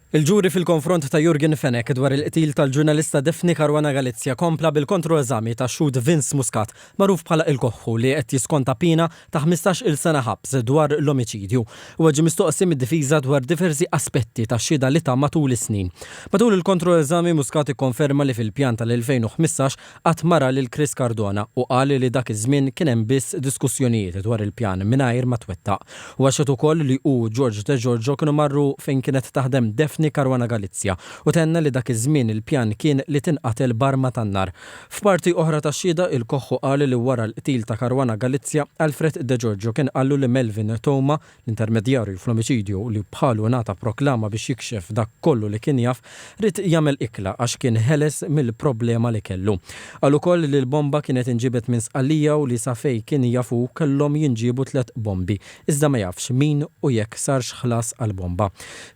Il-ġuri fil-konfront ta' Yorgen Fenech dwar il-qtil tal-ġurnalista Daphne Caruana Galizia kompla bil-kontroeżami tax-xhud Vince Muscat, magħruf bħala Il-Koħħu li qed jiskonta piena ta' 15-il sena ħabs dwar l-omiċidju. Huwa ġie mistoqsi mid-difiża dwar diversi aspetti tax-xhieda li ta matul is-snin. Matul il-kontroeżami Muscat ikkonferma li fil-pjan tal-2015 qatt ma ra lil Chris Cardona u qal li dak iż-żmien kien hemm biss diskussjonijiet dwar il-pjan mingħajr ma twettaq. Huwa xehed ukoll li hu u George Degiorgio kienu marru fejn kienet taħdem Daphne Caruana Galizia u tenna li dak iż-żmien il-pjan kien li tinqatel b'arma tan-nar. F'parti oħra tax-xhieda, il-Koħħu qal li wara l-qtil ta' Caruana Galizia, Alfred Degiorgio kien qallu li Melvin Theuma, L-intermedjarju fl-omiċidju, li bħalu ngħata proklama biex jikxef dak kollu li kien jaf, ried jagħmel ikla għax kien ħeles mill-problema li kellu. Qal ukoll li l-bomba kienet inġiebet minn Sqallija u li sa fejn kien jaf hu kellhom jinġiebu tlett bombi, iżda ma jafx min u jekk sarx ħlas għall-bomba.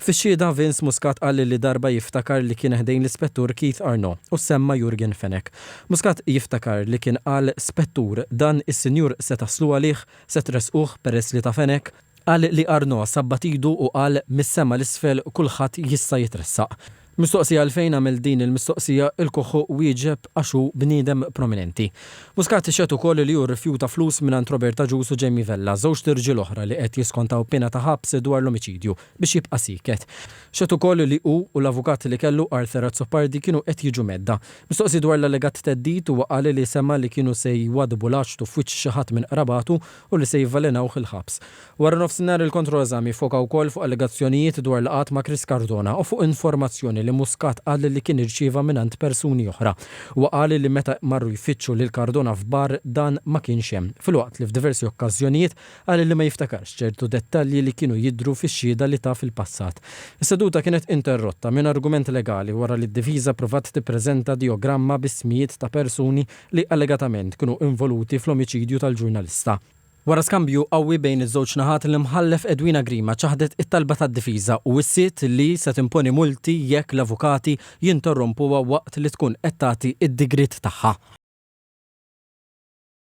Fix-xhieda, Vince Muscat qal li darba jiftakar li kien ħdejn l-Ispettur Keith Arnaud u semma Jurgen Fenech. Muscat jiftakar li kien qal Spettur, dan is-sinjur se taslu għalih? Se tressquh peress li ta' Fenech? Qal li Arnaud sabbat idu u qal mis-sema 'l isfel kulħadd jista' jitressaq. Mistoqsi għalfejn għamel din il-mistoqsija, il-Koħħu wieġeb għax hu bniedem prominenti. Muscat xehed ukoll li hu rrifjuta flus mingħand Robert Agius u Jamie Vella, żewġt irġiel oħra li qed jiskontaw piena ta' ħabs dwar l-omiċidju, biex jibqa' sieket. Xehed ukoll li hu u l-avukat li kellu, Arthur Azzopardi, kienu qed jiġu mhedda. Mistoqsi dwar l-allegat theddid, huwa qal li sema' li kienu se jwaddbu l-għaġtu f'wiċċ xi ħadd minn qrabatu u li se jivvalenawh il-ħabs. Wara nofsinhar il-kontroeżami ffoka wkoll fuq allegazzjonijiet dwar laqgħat ma' Chris Cardona u fuq informazzjoni li Muscat qal li kien irċieva mingħand persuni oħra. Huwa qal li meta marru jfittxu lil Cardona f'bar dan ma kienx hemm, filwaqt li f'diversi okkażjonijiet Qal li ma jiftakarx ċertu dettalji li kienu jidhru fix-xhieda li ta fil-passat. Is-seduta kienet interrotta minn argument legali wara li d-difiża ppruvat tippreżenta dijogramma b'ismijiet ta' persuni li allegatament kienu involuti fl-omiċidju tal-ġurnalista. Wara skambju qawwi bejn iż-żewġ naħat, l-Imħallef Edwina Grima ċaħdet it-talba tad-difiża u wissiet li se timponi multi jekk l-avukati jinterrompuha waqt li tkun qed tagħti d-digriet tagħha.